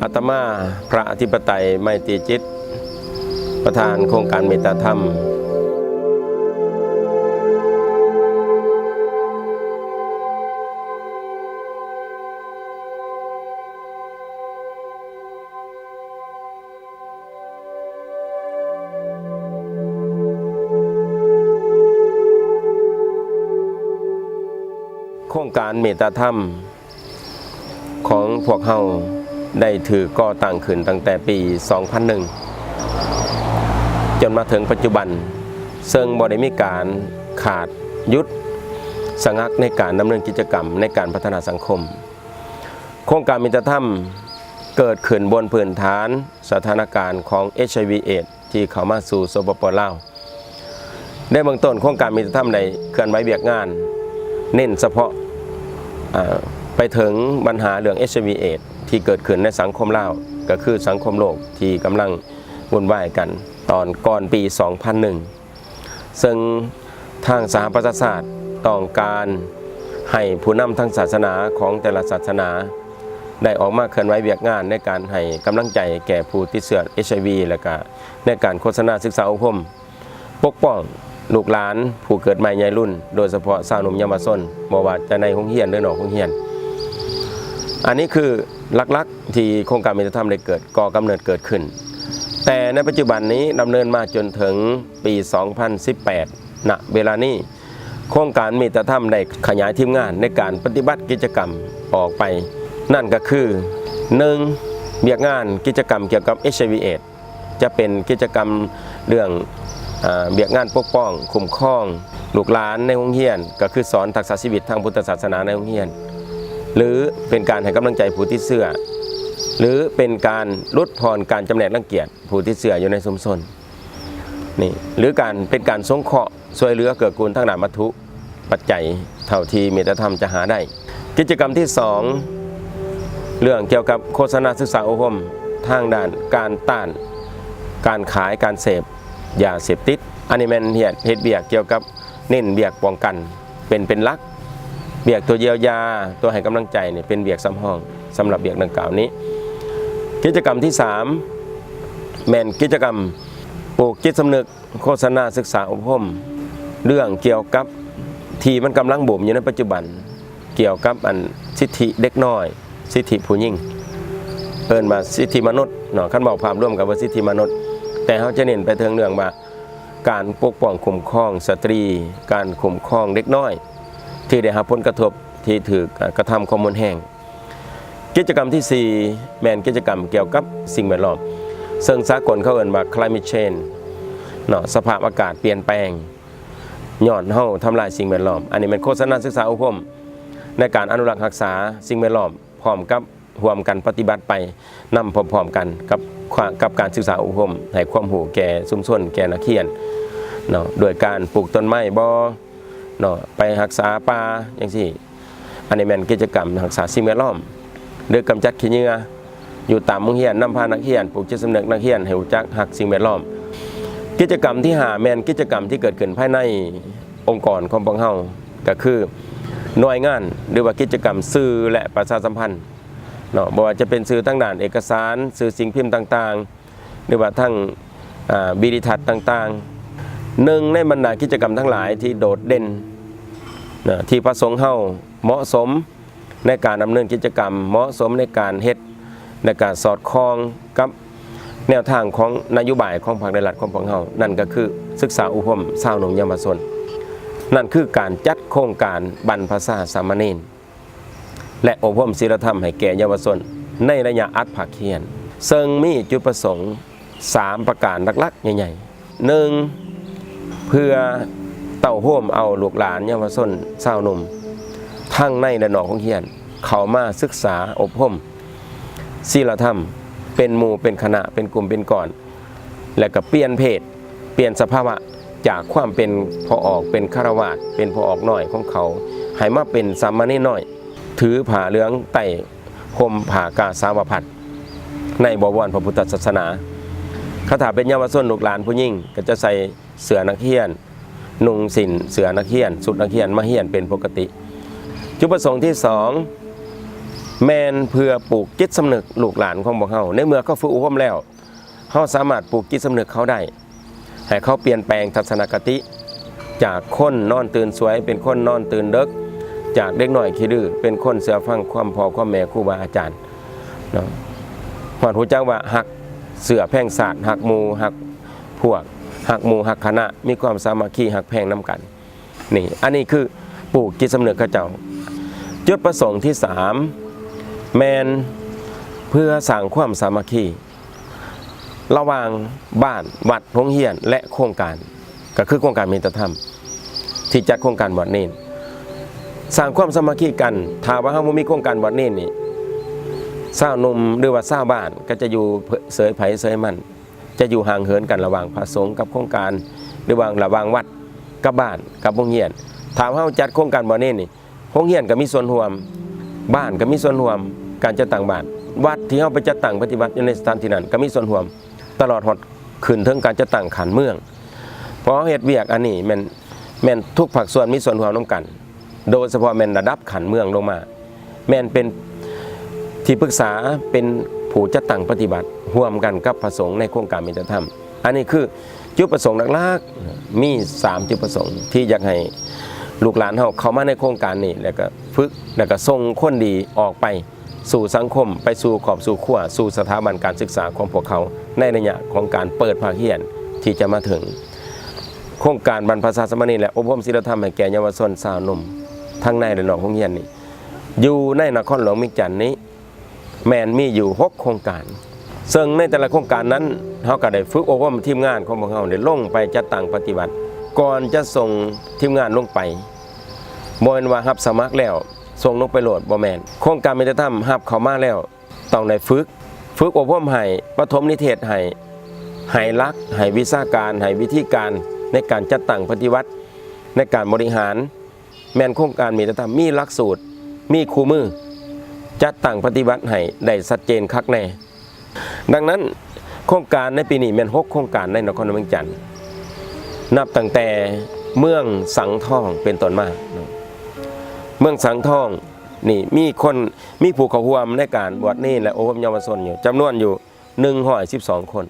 ອາດຕະມາ ພະອະທິປະໄຕ ໄມຕີຈິດ ປະທານໂຄງການເມດຕາທຳ. ໂຄງການເມດຕາທຳຂອງພວກເຮົາໄດ້ຖືກກໍ່ຕັ້ງຂຶ້ນຕັ້ງແຕ່ປີສອງພັນໜຶ່ງ ຈົນມາເຖິງປັດຈຸບັນ, ເຊິ່ງບໍ່ໄດ້ມີການຂາດຢຸດສະຫງັກໃນການດຳເນີນກິດຈະກຳໃນການພັດທະນາສັງຄົມ. ໂຄງການເມດຕາທຳເກີດຂຶ້ນບົນພື້ນຖານສະຖານະການຂອງ ເອັດໄອວີ ເອດ ທີ່ເຂົ້າມາສູ່ ສປປ ລາວ. ໃນເບື້ອງຕົ້ນ ໂຄງການເມດຕາທຳໄດ້ເຄື່ອນໄຫວວຽກງານ ເນັ້ນສະເພາະ ອາ ໄປເຖິງບັນຫາເລື່ອງ ເອັດໄອວີ ເອດ ທີ່ເກີດຂຶ້ນໃນສັງຄົມລາວ, ກໍຄືສັງຄົມໂລກທີ່ກຳລັງວຸ່ນວາຍກັນຕອນກ່ອນປີສອງພັນໜຶ່ງ ເຊິ່ງທາງສະຫະປະຊາຊາດຕ້ອງການໃຫ້ຜູ້ນຳທາງສາສະໜາຂອງແຕ່ລະສາສະໜາ ໄດ້ອອກມາເຄື່ອນໄຫວວຽກງານໃນການໃຫ້ກຳລັງໃຈແກ່ຜູ້ຕິດເຊື້ອ ເອັດໄອວີ ແລະ ກະໃນການໂຄສະນາສຶກສາອົບຮົມ ປົກປ້ອງລູກຫຼານຜູ້ເກີດໃໝ່ໃຫຍ່ລຸນ, ໂດຍສະເພາະຊາວໜຸ່ມເຍົາວະຊົນ, ບໍ່ວ່າຈະໃນໂຮງຮຽນ ຫຼື ນອກໂຮງຮຽນ. ອັນນີ້ຄືຫຼັກໆທີ່ໂຄງການເມດຕາທຳໄດ້ເກີດ ກໍ່ກຳເນີດເກີດຂຶ້ນ. ແຕ່ໃນປັດຈຸບັນນີ້ດຳເນີນມາຈົນເຖິງປີສອງພັນສິບແປດ ນະເວລານີ້ ໂຄງການເມດຕາທຳໄດ້ຂະຫຍາຍທີມງານໃນການປະຕິບັດກິດຈະກຳອອກໄປ, ນັ້ນກໍຄື ໜຶ່ງ ວຽກງານກິດຈະກຳກ່ຽວກັບ ເອັດໄອວີ ເອດ ຈະເປັນກິດຈະກຳເລື່ອງ ອາ ວຽກງານປົກປ້ອງຄຸ້ມຄອງລູກຫຼານໃນໂຮງຮຽນ, ກໍຄືສອນທັກສະຊີວິດທາງພຸດທະສາສະໜາໃນໂຮງຮຽນ ຫຼື ເປັນການໃຫ້ກຳລັງໃຈຜູ້ຕິດເຊື້ອ ຫຼື ເປັນການຫຼຸດຜ່ອນການຈຳແນກລັງກຽດຜູ້ຕິດເຊື້ອຢູ່ໃນຊຸມຊົນນີ້ ຫຼື ການ ເປັນການສົງເຄາະ ຊ່ວຍເຫຼືອເກື້ອກູນທາງດ້ານວັດຖຸປັດໄຈເທົ່າທີ່ເມດຕາທຳຈະຫາໄດ້. ກິດຈະກຳທີສອງ ເລື່ອງກ່ຽວກັບໂຄສະນາສຶກສາອົບຮົມທາງດ້ານການຕ້ານການຂາຍການເສບຢາເສບຕິດ. ອັນນີ້ແມ່ນເຮັດ ເຮັດວຽກກ່ຽວກັບ ເນັ້ນວຽກປ້ອງກັນເປັນ ເປັນຫຼັກ, ວຽກຕົວຢຽວຢາ ຕົວໃຫ້ກຳລັງໃຈນີ້ເປັນວຽກສຳຮອງສຳລັບວຽກດັ່ງກ່າວນີ້. ກິດຈະກຳທີສາມ ແມ່ນກິດຈະກຳປູກຈິດສຳນຶກ ໂຄສະນາສຶກສາອົບຮົມເລື່ອງກ່ຽວກັບທີ່ມັນກຳລັງບູມຢູ່ໃນປັດຈຸບັນ ກ່ຽວກັບອັນສິດທິເດັກນ້ອຍ ສິດທິຜູ້ຍິງ ເອີ້ນວ່າສິດທິມະນຸດເນາະ. ຄັນເວົ້າພາບລວມກໍວ່າສິດທິມະນຸດ, ແຕ່ເຮົາຈະເນັ້ນໄປເຖິງເລື່ອງວ່າການປົກປ້ອງຄຸ້ມຄອງສະຕຣີ, ການຄຸ້ມຄອງເດັກນ້ອຍທີ່ໄດ້ຮັບຜົນກະທົບ ທີ່ຖືກ ອາ ກະທຳຄວາມຮຸນແຮງ. ກິດຈະກຳທີສີ່ ແມ່ນກິດຈະກຳກ່ຽວກັບສິ່ງແວດລ້ອມ ເຊິ່ງສາກົນເຂົາເອີ້ນວ່າ climate change ເນາະ, ສະພາບອາກາດປ່ຽນແປງ ຍ້ອນເຮົາທຳລາຍສິ່ງແວດລ້ອມ. ອັນນີ້ແມ່ນໂຄສະນາສຶກສາອົບຮົມໃນການອະນຸລັກຮັກສາສິ່ງແວດລ້ອມ ພ້ອມກັບຮ່ວມກັນປະຕິບັດໄປນຳພ້ອມໆກັນກັບ ກັບການສຶກສາອົບຮົມ ໃຫ້ຄວາມຮູ້ແກ່ຊຸມຊົນ ແກ່ນັກຮຽນເນາະ, ໂດຍການປູກຕົ້ນໄມ້ບໍ ເນາະ ໄປຮັກສາປ່າຈັ່ງຊີ້. ອັນນີ້ແມ່ນກິດຈະກຳຮັກສາສິ່ງແວດລ້ອມ ຫຼື ກຳຈັດຂີ້ເຫຍື້ອຢູ່ຕາມໂຮງຮຽນ, ນຳພານັກຮຽນ, ປູກຈິດສຳນຶກນັກຮຽນໃຫ້ຮູ້ຈັກຮັກສິ່ງແວດລ້ອມ. ກິດຈະກຳທີຫ້າ ແມ່ນກິດຈະກຳທີ່ເກີດຂຶ້ນພາຍໃນອົງກອນຂອງພວກເຮົາ, ກໍຄືໜ່ວຍງານ ຫຼືວ່າກິດຈະກຳສື່ ແລະ ປະຊາສຳພັນເນາະ, ບໍ່ວ່າຈະເປັນສື່ທາງດ້ານເອກະສານ, ສື່ສິ່ງພິມຕ່າງໆ ຫຼືວ່າທັງ ອາ ວິດີທັດຕ່າງໆ. ໜຶ່ງໃນບັນດາກິດຈະກຳທັງຫຼາຍທີ່ໂດດເດັ່ນນະ ທີ່ພະສົງເຮົາເໝາະສົມໃນການດຳເນີນກິດຈະກຳ, ເໝາະສົມໃນການເຮັດ ແລະ ກະສອດຄ່ອງກັບແນວທາງຂອງນະໂຍບາຍຂອງພັກ ແລະ ລັດຂອງພວກເຮົາ, ນັ້ນກໍຄືສຶກສາອົບຮົມຊາວໜຸ່ມເຍົາວະຊົນ, ນັ້ນຄືການຈັດໂຄງການບັນພະຊາສາມະເນນ ແລະ ອົບຮົມສີລະທຳໃຫ້ແກ່ເຍົາວະຊົນໃນໄລຍະອັດພາກຮຽນ, ເຊິ່ງມີຈຸດປະສົງສາມປະການຫຼັກໆໃຫຍ່ໆ. ໜຶ່ງ ເພື່ອເຕົ້າໂຮມເອົາລູກຫຼານເຍົາວະຊົນຊາວໜຸ່ມ ທັງໃນ ແລະ ນອກໂຮງຮຽນ ເຂົ້າມາສຶກສາອົບຮົມ ສີລະທຳ ເປັນໝູ່ເປັນຄະນະ ເປັນກຸ່ມເປັນກ້ອນ ແລະ ກໍປ່ຽນເພດ ປ່ຽນສະພາວະ ຈາກຄວາມເປັນພໍ່ອອກ ເປັນຄາລະວາດ ເປັນພໍ່ອອກນ້ອຍຂອງເຂົາ ໃຫ້ມາເປັນສາມະເນນນ້ອຍ ຖືຜ້າເຫຼືອງໄຕ້ຮົ່ມຜ້າກາສາວະພັດ ໃນບໍວອນພະພຸດທະສາສະໜາ. ຄັນຖ້າເປັນເຍົາວະຊົນລູກຫຼານຜູ້ຍິງ ກໍຈະໃສ່ເສື້ອນັກຮຽນ ນຸ່ງສິ້ນເສື້ອນັກຮຽນ ຊຸດນັກຮຽນມາຮຽນເປັນປົກກະຕິ. ຈຸດປະສົງທີສອງ ແມ່ນເພື່ອປູກຈິດສຳນຶກລູກຫຼານຂອງພວກເຮົາ. ໃນເມື່ອເຂົາຝຶກອົບຮົມແລ້ວ, ເຮົາສາມາດປູກຈິດສຳນຶກເຂົາໄດ້ ໃຫ້ເຂົາປ່ຽນແປງທັດສະນະຄະຕິ ຈາກຄົນນອນຕື່ນສວຍ ເປັນຄົນນອນຕື່ນເດິກ, ຈາກເດັກນ້ອຍຂີ້ດື້ ເປັນຄົນເຊື່ອຟັງຄວາມພໍ່ຄວາມແມ່ ຄູບາອາຈານເນາະ. ຮອດຮູ້ຈັກວ່າຮັກເຊື້ອແພງຊາດ, ຮັກໝູ່ຮັກພວກ, ຮັກໝູ່ຮັກຄະນະ, ມີຄວາມສາມັກຄີຮັກແພງນຳກັນ. ນີ້ ອັນນີ້ຄືປູກຈິດສຳນຶກເຂົາເຈົ້າ. ຈຸດປະສົງທີສາມ ແມ່ນເພື່ອສ້າງຄວາມສາມັກຄີ ລະຫວ່າງບ້ານ, ວັດ, ໂຮງຮຽນ ແລະ ໂຄງການ, ກໍຄືໂຄງການມິດຕະທຳທີ່ຈັດໂຄງການບວດເນນ, ສ້າງຄວາມສາມັກຄີກັນ. ຖ້າວ່າເຮົາບໍ່ມີໂຄງການບວດເນນນີ້, ຊາວໜຸ່ມ ຫຼືວ່າຊາວບ້ານກໍຈະຢູ່ເສີຍໃຜເສີຍມັນ, ຈະຢູ່ຫ່າງເຫີນກັນລະຫວ່າງພະສົງກັບໂຄງການ ຫຼືວ່າລະຫວ່າງວັດກັບບ້ານກັບໂຮງຮຽນ. ຖ້າເຮົາຈັດໂຄງການບວດເນນນີ້, ໂຮງຮຽນກໍມີສ່ວນຮ່ວມ, ບ້ານກໍມີສ່ວນຮ່ວມການຈັດຕັ້ງບ້ານ, ວັດທີ່ເຮົາໄປຈັດຕັ້ງປະຕິບັດຢູ່ໃນສະຖານທີ່ນັ້ນກໍມີສ່ວນຮ່ວມ, ຕະຫຼອດຮອດຂຶ້ນເຖິງການຈັດຕັ້ງຂັ້ນເມືອງ. ເພາະເຮົາເຮັດວຽກອັນນີ້ແມ່ນ, ແມ່ນທຸກພາກສ່ວນມີສ່ວນຮ່ວມນຳກັນ, ໂດຍສະເພາະແມ່ນລະດັບຂັ້ນເມືອງລົງມາ, ແມ່ນເປັນທີ່ປຶກສາ, ເປັນຜູ້ຈັດຕັ້ງປະຕິບັດຮ່ວມກັນກັບພະສົງໃນໂຄງການມິດຕະທຳ. ອັນນີ້ຄືຈຸດປະສົງຫຼັກໆ, ມີສາມຈຸດປະສົງທີ່ຢາກໃຫ້ລູກຫຼານເຮົາເຂົ້າມາໃນໂຄງການນີ້ ແລ້ວກໍຝຶກ ແລ້ວກໍສົ່ງຄົນດີອອກໄປສູ່ສັງຄົມ, ໄປສູ່ຄອບສູ່ຄົວ, ສູ່ສະຖາບັນການສຶກສາຂອງພວກເຂົາ ໃນໄລຍະຂອງການເປີດພາກຮຽນທີ່ຈະມາເຖິງ. ໂຄງການບັນພະຊາສາມະນີ ແລະ ອົບຮົມສີລະທຳໃຫ້ແກ່ເຍົາວະຊົນຊາວໜຸ່ມ ທັງໃນ ແລະ ນອກໂຮງຮຽນນີ້ ຢູ່ໃນນະຄອນຫຼວງວຽງຈັນນີ້ ແມ່ນມີຢູ່ຫົກໂຄງການ, ເຊິ່ງໃນແຕ່ລະໂຄງການນັ້ນ ເຮົາກໍໄດ້ຝຶກອົບຮົມທີມງານຂອງພວກເຮົາໄດ້ລົງໄປຈັດຕັ້ງປະຕິບັດ. ກ່ອນຈະສົ່ງທີມງານລົງໄປ, ບໍ່ແມ່ນວ່າຮັບສະໝັກແລ້ວສົ່ງລົງໄປໂລດ, ບໍ່ແມ່ນ. ໂຄງການມິດຕະທຳຮັບເຂົ້າມາແລ້ວ ຕ້ອງໄດ້ຝຶກ, ຝຶກອົບຮົມໃຫ້, ປະຖົມນິເທດໃຫ້, ໃຫ້ຫຼັກ, ໃຫ້ວິຊາການ, ໃຫ້ວິທີການໃນການຈັດຕັ້ງປະຕິບັດ, ໃນການບໍລິຫານ. ແມ່ນໂຄງການມິດຕະທຳມີຫຼັກສູດ, ມີຄູ່ມື, ຈັດຕັ້ງປະຕິບັດໃຫ້ໄດ້ຊັດເຈນຄັກແນ່. ດັ່ງນັ້ນ, ໂຄງການໃນປີນີ້ແມ່ນຫົກໂຄງການໃນນະຄອນຫຼວງວຽງຈັນ, ນັບຕັ້ງແຕ່ເມືອງສັງທອງເປັນຕົ້ນມາ. ເມືອງສັງທອງນີ້ມີຄົນ, ມີຜູ້ເຂົ້າຮ່ວມໃນການບວດເນນ ແລະ ອົບຮົມເຍົາວະຊົນຢູ່ ຈຳນວນຢູ່ໜຶ່ງຮ້ອຍສິບສອງຄົນ.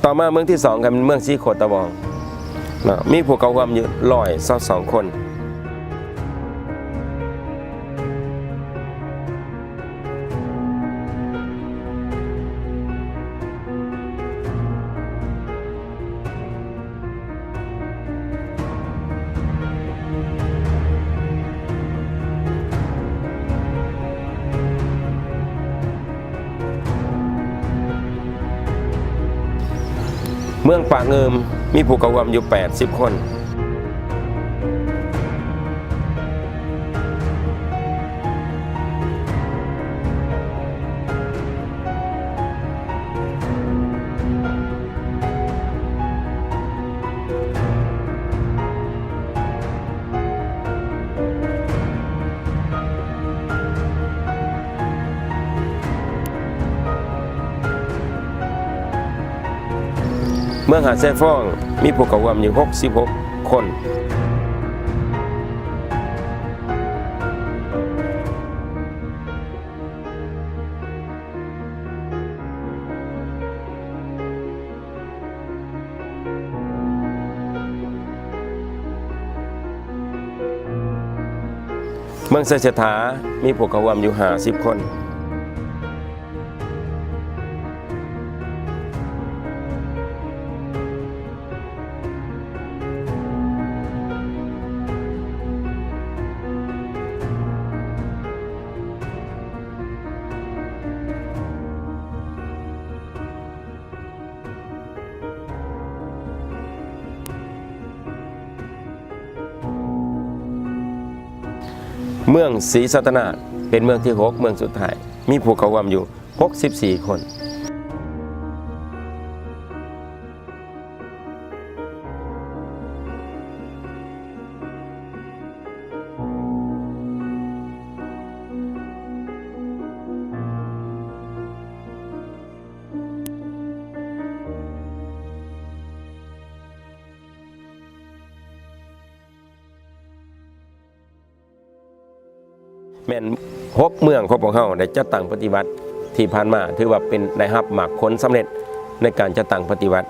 ຕໍ່ມາເມືອງທີສອງກໍແມ່ນເມືອງສີໂຄດຕະບອງເນາະ, ມີຜູ້ເຂົ້າຮ່ວມຢູ່ຮ້ອຍຊາວສອງຄົນ. ເມືອງປາກງື່ມ ມີຜູ້ເຂົ້າຮ່ວມຢູ່ແປດສິບຄົນ. ເມືອງຫາດຊາຍຟອງ ມີຜູ້ເຂົ້າຮ່ວມຢູ່ຫົກສິບຫົກຄົນ. ເມືອງໄຊເສດຖາ ມີຜູ້ເຂົ້າຮ່ວມຢູ່ຫ້າສິບຄົນ. ເ ເມືອງສີສັດຕະນາກ ເປັນເມືອງທີຫົກ ເມືອງສຸດທ້າຍ ມີຜູ້ເຂົ້າຮ່ວມຢູ່ຫົກສິບສີ່ຄົນ. ແມ່ນຫົກເມືອງຂອງພວກເຮົາໄດ້ຈັດຕັ້ງປະຕິບັດທີ່ຜ່ານມາ ຖືວ່າເປັນ ໄດ້ຮັບໝາກຜົນສຳເລັດໃນການຈັດຕັ້ງປະຕິບັດ.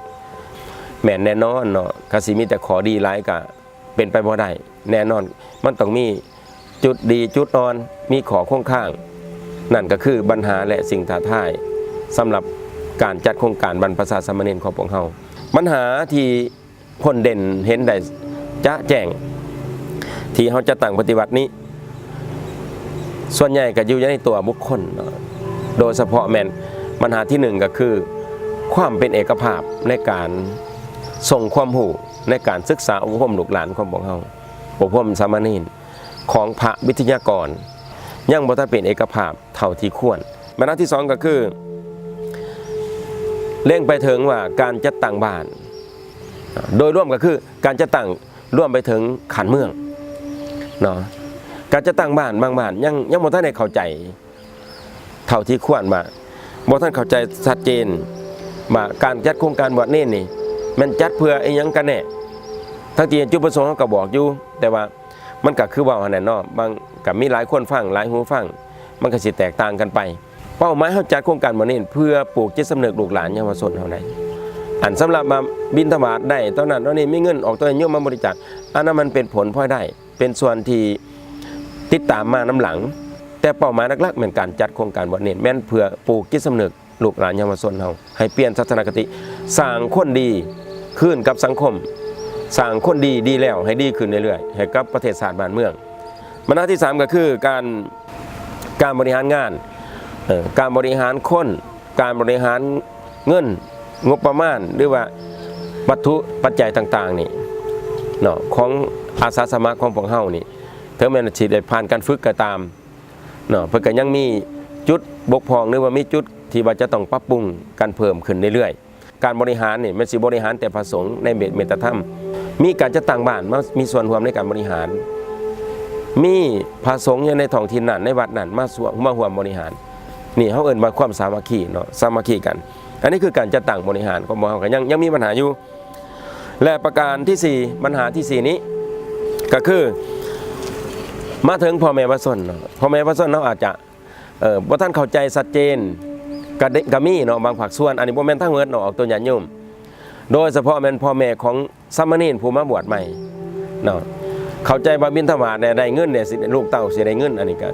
ແມ່ນແນ່ນອນເນາະ ກະຊິມີແຕ່ຂໍ້ດີຫຼາຍກະເປັນໄປບໍ່ໄດ້. ແນ່ນອນມັນຕ້ອງມີຈຸດດີຈຸດອ່ອນ ມີຂໍ້ຄົງຄ້າງ, ນັ້ນກະຄືບັນຫາ ແລະ ສິ່ງທ້າທາຍສຳລັບການຈັດໂຄງການບັນພະຊາສາມະເນນຂອງພວກເຮົາ. ບັນຫາທີ່ ພົ້ນເດັ່ນເຫັນໄດ້ຈະແຈ້ງ ທີ່ເຮົາຈັດຕັ້ງປະຕິບັດນີ້ ສ່ວນໃຫຍ່ກໍຢູ່ໃນຕົວບຸກຄົນເນາະ, ໂດຍສະເພາະແມ່ນບັນຫາທີໜຶ່ງກໍຄື ຄວາມເປັນເອກະພາບໃນການສົ່ງຄວາມຮູ້ ໃນການສຶກສາອົບຮົມລູກຫຼານຂອງພວກເຮົາ, ອົບຮົມສາມະເນນຂອງພະວິທະຍາກອນ ຍັງບໍ່ທັນເປັນເອກະພາບເທົ່າທີ່ຄວນ. ບັນຫາທີສອງກໍຄື ເລັງໄປເຖິງວ່າການຈັດຕັ້ງບ້ານ ໂດຍລວມກໍຄືການຈັດຕັ້ງລວມໄປເຖິງຂັ້ນເມືອງເນາະ, ການຈັດຕັ້ງບ້ານບາງບ້ານຍັງ ຍັງບໍ່ທັນໄດ້ເຂົ້າໃຈເທົ່າທີ່ຄວນ, ວ່າບໍ່ທັນເຂົ້າໃຈຊັດເຈນວ່າການຈັດໂຄງການບວດເນນນີ້ແມ່ນຈັດເພື່ອອີ່ຫຍັງກັນແນ່. ທັງທີ່ຈຸດປະສົງເຮົາກໍບອກຢູ່ ແຕ່ວ່າມັນກໍຄືເວົ້າຫັ້ນແຫຼະເນາະ, ບາງ ກໍມີຫຼາຍຄົນຟັງ ຫຼາຍຫູຟັງ ມັນກໍຊິແຕກຕ່າງກັນໄປ. ເປົ້າໝາຍເຮົາຈັດໂຄງການບວດເນນເພື່ອປູກຈິດສຳນຶກລູກຫຼານເຍົາວະຊົນເຮົາໄດ້. ອັນສຳລັບວ່າບິນທະບາດໄດ້ເທົ່ານັ້ນເທົ່ານີ້ ມີເງິນອອກຕໍ່ຍາດໂຍມມາບໍລິຈາກ ອັນນັ້ນມັນເປັນຜົນພລອຍໄດ້ ເປັນສ່ວນທີ່ຕິດຕາມມານຳຫຼັງ, ແຕ່ເປົ້າໝາຍຫຼັກໆແມ່ນການຈັດໂຄງການບວດເນນ ແມ່ນເພື່ອປູກຈິດສຳນຶກ ລູກຫຼານເຍົາວະຊົນເຮົາໃຫ້ປ່ຽນທັດສະນະຄະຕິ, ສ້າງຄົນດີຄືນກັບສັງຄົມ, ສ້າງຄົນດີ ດີແລ້ວໃຫ້ດີຂຶ້ນເລື້ອຍໆ ໃຫ້ກັບປະເທດຊາດບ້ານເມືອງ. ບັນຫາທີສາມກໍຄືການ ການບໍລິຫານງານ, ເອີ ການບໍລິຫານຄົນ, ການບໍລິຫານເງິນ, ງົບປະມານ ຫຼືວ່າວັດຖຸປັດໄຈຕ່າງໆນີ້ເນາະ ຂອງອາສາສະໝັກຂອງພວກເຮົານີ້ ເຖິງແມ່ນຊິໄດ້ຜ່ານການຝຶກກໍຕາມ ເນາະ ເພິ່ນກໍຍັງມີຈຸດບົກຜ່ອງ ຫຼືວ່າມີຈຸດທີ່ວ່າຈະຕ້ອງປັບປຸງກັນເພີ່ມຂຶ້ນເລື້ອຍໆ. ການບໍລິຫານນີ້ແມ່ນຊິບໍລິຫານແຕ່ພະສົງໃນເມດ ເມດຕາທຳ, ມີການຈັດຕັ້ງບ້ານມາມີສ່ວນຮ່ວມໃນການບໍລິຫານ, ມີພະສົງຢູ່ໃນທ້ອງຖິ່ນນັ້ນ ໃນວັດນັ້ນມາຊ່ວຍ ມາຮ່ວມບໍລິຫານ. ນີ້ເຮົາເອີ້ນວ່າຄວາມສາມັກຄີເນາະ, ສາມັກຄີກັນ. ອັນນີ້ຄືການຈັດຕັ້ງບໍລິຫານຂອງພວກເຮົາກໍຍັງ ຍັງມີບັນຫາຢູ່. ແລະ ປະການທີສີ່ ບັນຫາທີສີ່ນີ້ກໍຄື ມາເຖິງພໍ່ແມ່ປະຊາຊົນເນາະ, ພໍ່ແມ່ປະຊາຊົນເຮົາອາດຈະ ເອີ ບໍ່ທັນເຂົ້າໃຈຊັດເຈນ ກະ ກະມີເນາະ ບາງພາກສ່ວນ. ອັນນີ້ບໍ່ແມ່ນທັງໝົດເນາະ, ອອກຕົວຍາດໂຍມ ໂດຍສະເພາະແມ່ນພໍ່ແມ່ຂອງສາມະເນນຜູ້ມາບວດໃໝ່ເນາະ, ເຂົ້າໃຈວ່າບິນທະບາດແດ່ ໄດ້ເງິນແດ່ ຊິ ລູກເຕົ້າຊິໄດ້ເງິນ. ອັນນີ້ກະ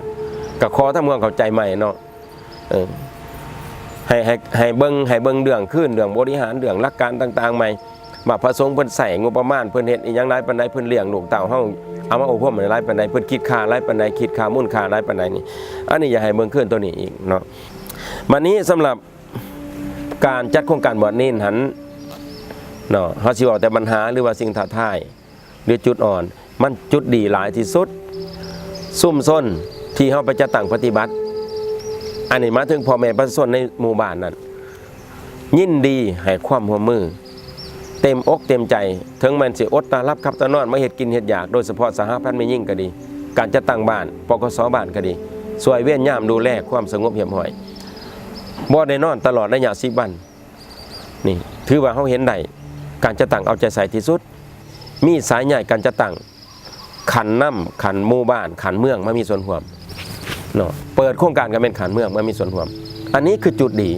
ກະຂໍທຳຄວາມເຂົ້າໃຈໃໝ່ເນາະ. ເອີ ໃຫ້ ໃຫ້ ໃຫ້ເບິ່ງ ໃຫ້ເບິ່ງເລື່ອງຄືນ ເລື່ອງບໍລິຫານ ເລື່ອງຫຼັກການຕ່າງໆໃໝ່ ວ່າພະສົງເພິ່ນໃຊ້ງົບປະມານ ເພິ່ນເຮັດອີ່ຫຍັງຫຼາຍປານໃດ ເພິ່ນລ້ຽງລູກເຕົ້າເຮົາ ເອົາມາອົບຮົມຫຼາຍປານໃດ ເພິ່ນຄິດຄ່າຫຼາຍປານໃດ ຄິດຄ່າມູນຄ່າຫຼາຍປານໃດນີ້. ອັນນີ້ຢາກໃຫ້ເບິ່ງຄືນໂຕນີ້ອີກເນາະ. ບັດນີ້ສຳລັບການຈັດໂຄງການບວດເນນຫັ້ນເນາະ ເຮົາຊິເວົ້າແຕ່ບັນຫາ ຫຼືວ່າສິ່ງທ້າທາຍ ຫຼືຈຸດອ່ອນ ມັນຈຸດດີຫຼາຍທີ່ສຸດ. ຊຸມຊົນທີ່ເຮົາໄປຈັດຕັ້ງປະຕິບັດ ອັນນີ້ໝາຍເຖິງພໍ່ແມ່ປະຊາຊົນໃນໝູ່ບ້ານນັ້ນ ຍິນດີໃຫ້ຄວາມຮ່ວມມືເຕັມອົກເຕັມໃຈ, ເຖິງແມ່ນຊິອົດຕາຫຼັບຂັບຕານອນ ມາເຮັດກິນເຮັດຢາກ, ໂດຍສະເພາະສະຫະພັນແມ່ຍິງກໍດີ, ການຈັດຕັ້ງບ້ານ ປກສ ບ້ານກໍດີ ຊ່ວຍເວນຍາມດູແລຄວາມສະຫງົບຮຽບຮ້ອຍ ບໍ່ໄດ້ນອນຕະຫຼອດໄລຍະສິບວັນ. ນີ້ຖືວ່າເຮົາເຫັນໄດ້ ການຈັດຕັ້ງເອົາໃຈໃສ່ທີ່ສຸດ, ມີສາຍໃຍການຈັດຕັ້ງຂັ້ນນຳ, ຂັ້ນໝູ່ບ້ານ, ຂັ້ນເມືອງມາມີສ່ວນຮ່ວມເນາະ, ເປີດໂຄງການກໍແມ່ນຂັ້ນເມືອງມາມີສ່ວນຮ່ວມ. ອັນນີ້ຄືຈຸດດີ.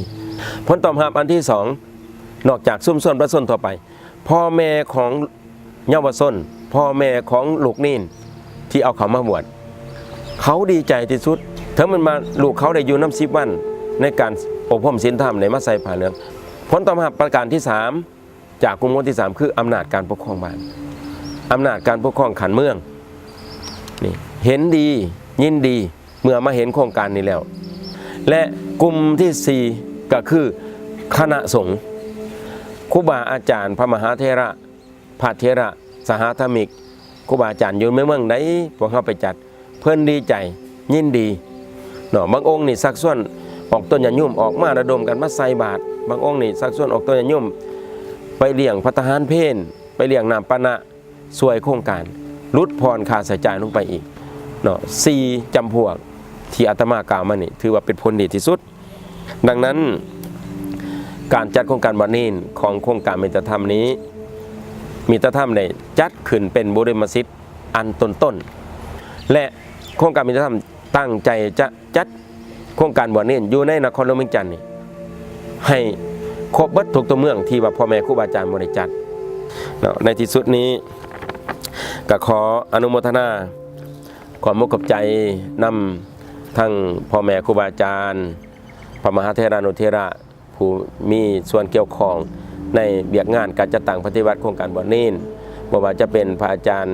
ຜົນຕອບຮັບອັນທີສອງ ນອກຈາກຊຸມຊົນປະຊາຊົນທົ່ວໄປ, ພໍ່ແມ່ຂອງເຍົາວະຊົນ, ພໍ່ແມ່ຂອງລູກເນນທີ່ເອົາເຂົ້າມາບວດ ເຂົາດີໃຈທີ່ສຸດ, ເຖິງແມ່ນວ່າລູກເຂົາໄດ້ຢູ່ນຳສິບວັນໃນການອົບຮົມສິນທຳ, ໄດ້ມາໃສ່ຜ້າເຫຼືອງ. ຜົນຕອບຮັບປະການທີສາມ ຈາກກຸ່ມຄົນທີສາມ ຄືອຳນາດການປົກຄອງບ້ານ, ອຳນາດການປົກຄອງຂັ້ນເມືອງ ນີ້ເຫັນດີຍິນດີ ເມື່ອມາເຫັນໂຄງການນີ້ແລ້ວ. ແລະ ກຸ່ມທີສີ່ ກໍຄືຄະນະສົງ, ຄູບາອາຈານ, ພະມະຫາເຖລະ, ພະເຖລະ, ສະຫະທຳມິກ, ຄູບາອາຈານຢູ່ໃນເມືອງໃດ ພວກເຮົາໄປຈັດ ເພິ່ນດີໃຈຍິນດີເນາະ. ບາງອົງນີ້ຊັກຊວນອອກຕົນຍາດໂຍມອອກມາລະດົມກັນມາໃສ່ບາດ, ບາງອົງນີ້ຊັກຊວນອອກຕົນຍາດໂຍມໄປລ້ຽງພັດຕາຫານເພນ, ໄປລ້ຽງນ້ຳປານະ, ຊ່ວຍໂຄງການຫຼຸດຜ່ອນຄ່າໃຊ້ຈ່າຍລົງໄປອີກເນາະ. ສີ່ຈຳພວກທີ່ອາດຕະມາກ່າວມານີ້ ຖືວ່າເປັນຜົນດີທີ່ສຸດ. ດັ່ງນັ້ນ ການຈັດໂຄງການບວດເນນຂອງໂຄງການມິດຕະທຳນີ້ ມິດຕະທຳໄດ້ຈັດຂຶ້ນເປັນບູລິມະສິດອັນຕົ້ນໆ ແລະ ໂຄງການມິດຕະທຳຕັ້ງໃຈຈະຈັດໂຄງການບວດເນນຢູ່ໃນນະຄອນຫຼວງວຽງຈັນນີ້ ໃຫ້ຄົບເບິດທຸກຕົວເມືອງທີ່ວ່າພໍ່ແມ່ຄູບາອາຈານບໍ່ໄດ້ຈັດເນາະ. ໃນທີ່ສຸດນີ້ ກໍຂໍອະນຸໂມທະນາ ຂອບອົກຂອບໃຈນຳທັງພໍ່ແມ່ຄູບາອາຈານ, ພະມະຫາເຖລານຸເຖລະ ຜູ້ມີສ່ວນກ່ຽວຂ້ອງໃນວຽກງານການຈັດຕັ້ງປະຕິບັດໂຄງການບວດເນນ, ບໍ່ວ່າຈະເປັນພະອາຈານ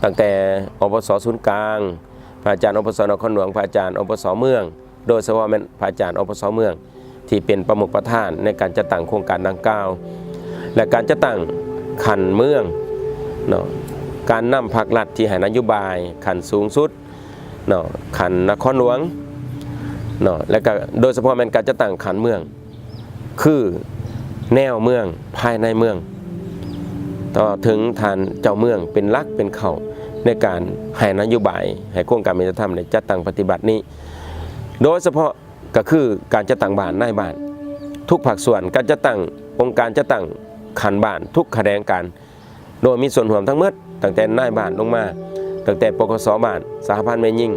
ຕັ້ງແຕ່ ອພສ ສູນກາງ, ພະອາຈານ ອພສ ນະຄອນຫຼວງ, ພະອາຈານ ອພສ ເມືອງ, ໂດຍສະເພາະແມ່ນພະອາຈານ ອພສ ເມືອງ ທີ່ເປັນປະມຸກປະທານໃນການຈັດຕັ້ງໂຄງການດັ່ງກ່າວ ແລະ ການຈັດຕັ້ງຂັ້ນເມືອງເນາະ, ການນຳພາກລັດທີ່ໃຫ້ນະໂຍບາຍຂັ້ນສູງສຸດເນາະ, ຂັ້ນນະຄອນຫຼວງເນາະ, ແລະ ກະໂດຍສະເພາະແມ່ນການຈັດຕັ້ງຂັ້ນເມືອງ ຄືແນວເມືອງ, ພາຍໃນເມືອງ, ຕໍ່ເຖິງທ່ານເຈົ້າເມືອງເປັນຫຼັກເປັນເຄົ້າໃນການໃຫ້ນະໂຍບາຍໃຫ້ໂຄງການມິດຕະທຳໄດ້ຈັດຕັ້ງປະຕິບັດນີ້ ໂດຍສະເພາະ ກໍຄືການຈັດຕັ້ງບ້ານ, ນາຍບ້ານ, ທຸກພາກສ່ວນ, ການຈັດຕັ້ງອົງການຈັດຕັ້ງຂັ້ນບ້ານ, ທຸກຂະແໜງການ ໂດຍມີສ່ວນຮ່ວມທັງໝົດ, ຕັ້ງແຕ່ນາຍບ້ານລົງມາ, ຕັ້ງແຕ່ ປກສ ບ້ານ, ສະຫະພັນແມ່ຍິງ,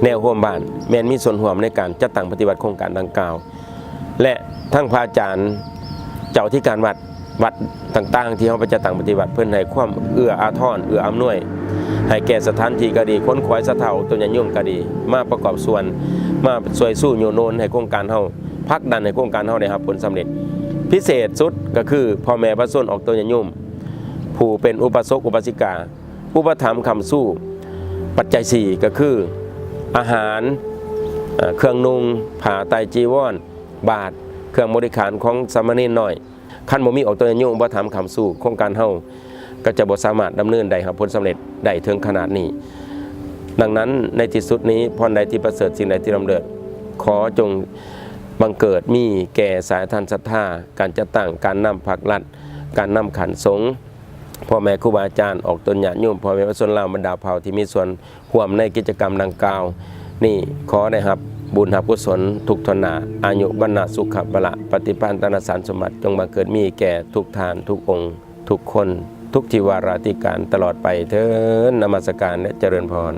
ແນວຮ່ວມບ້ານ, ແມ່ນມີສ່ວນຮ່ວມໃນການຈັດຕັ້ງປະຕິບັດໂຄງການດັ່ງກ່າວ ແລະ ທັງພະອາຈານ ເຈົ້າອະທິການວັດ, ວັດຕ່າງໆ ທີ່ເຮົາໄປຈັດຕັ້ງປະຕິບັດ, ເພິ່ນໃຫ້ຄວາມເອື້ອອາທອນ, ເອື້ອອຳນວຍ ໃຫ້ແກ່ສະຖານທີ່ກໍດີ, ຂົນຂວາຍສັດທາອອກຕົນຍາດໂຍມກໍດີ, ມາປະກອບສ່ວນ, ມາຊ່ວຍຊູຍູ້ໜູນໃຫ້ໂຄງການເຮົາ, ຜັກດັນໃຫ້ໂຄງການເຮົາໄດ້ຮັບຜົນສຳເລັດ. ພິເສດສຸດກໍຄືພໍ່ແມ່ປະຊາຊົນອອກຕົນຍາດໂຍມ ຜູ້ເປັນອຸປາສົກອຸປາສິກາ ອຸປະຖຳຄ້ຳຊູປັດໄຈສີ່ ກໍຄືອາຫານ, ເອີ່, ເຄື່ອງນຸ່ງ, ຜ້າໄຕຈີວອນ, ບາດ, ເຄື່ອງບໍລິຂານຂອງສາມະເນນນ້ອຍ. ຄັນບໍ່ມີອອກຕົນຍາດໂຍມອຸປະຖຳຄ້ຳຊູ, ໂຄງການເຮົາກໍຈະບໍ່ສາມາດດຳເນີນໄດ້ຮັບຜົນສຳເລັດໄດ້ເຖິງຂະໜາດນີ້. ດັ່ງນັ້ນ, ໃນທີ່ສຸດນີ້, ພອນໃດທີ່ປະເສີດ, ສິ່ງໃດທີ່ລ້ຳເລີດ, ຂໍຈົ່ງບັງເກີດມີແກ່ສາຍທານສັດທາ, ການຈັດຕັ້ງ, ການນຳພາກລັດ, ການນຳຂັ້ນສົງ, ພໍ່ແມ່ຄູບາອາຈານ, ອອກຕົນຍາດໂຍມ, ພໍ່ແມ່ປະຊາຊົນລາວບັນດາເຜົ່າທີ່ມີສ່ວນຮ່ວມໃນກິດຈະກຳດັ່ງກ່າວນີ້, ຂໍໄດ້ຮັບບຸນຮັບກຸສົນທຸກທົ່ວໜ້າ, ອາຍຸ ວັນນະ ສຸຂະ ພະລະ, ປະຕິພັນ ຕະນະສານສົມບັດ ຈົ່ງບັງເກີດມີແກ່ທຸກທ່ານທຸກອົງ ທຸກຄົນ ທຸກທິວາລາທິການຕະຫຼອດໄປເທີ້ນ. ນະມັດສະການ ແລະ ຈະເລີນພອນ.